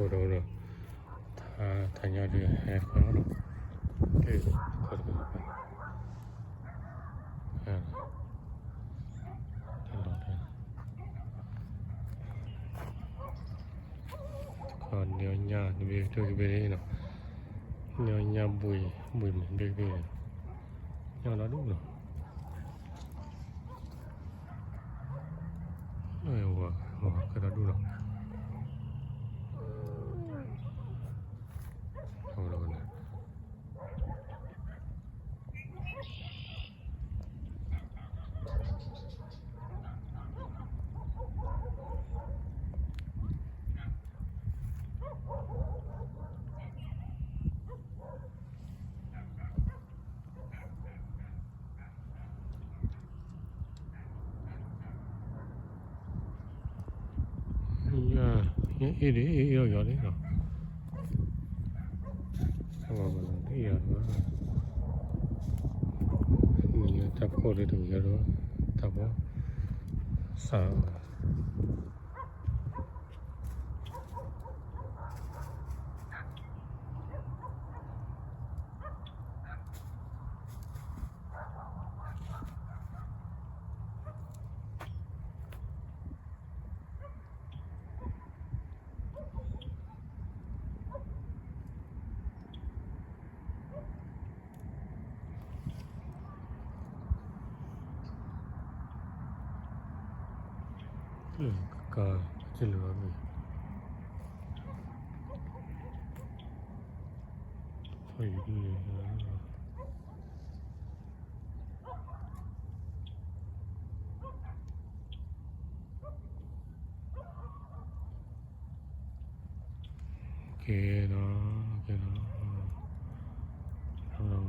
ဒီး ထါညီဒုးဟဲခီနီၤ, ခီတကပၤ, တလီၤတဲ, ခီညီညၣ်တဘ့ၣ်ကတၢၢ်ကဘ့ၣ်နီၤ, ညီညၣ်ဘှံး ဘှံးမ့ၢ်ဘ့ၣ်ကဘ့ၣ်, ညီဒီဒူၣ်နီၤ, ဝၤ ဝၤကဒီဒူၣ်နီၤ. ယအ့ၣ်ဒ်အ့ၣ်အ့ၣ်အီၣ်ယီၤလံနီၤ, အ့ၣ်ယီၤ, တၢ်ဖိဒ်တဂ့ၤဒီး တၢ်ဖိ စး ကကါ ကစၢၢ်လၢၤဘၣ်မ့ၢ် ဖီယံၤဒ်န့ၣ် ကဲနီၤ ကဲနီၤ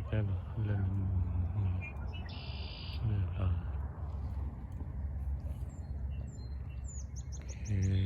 ကဲနီၤ လၢနမုၢ်မုၢ် လၢနဖျါ ကဲ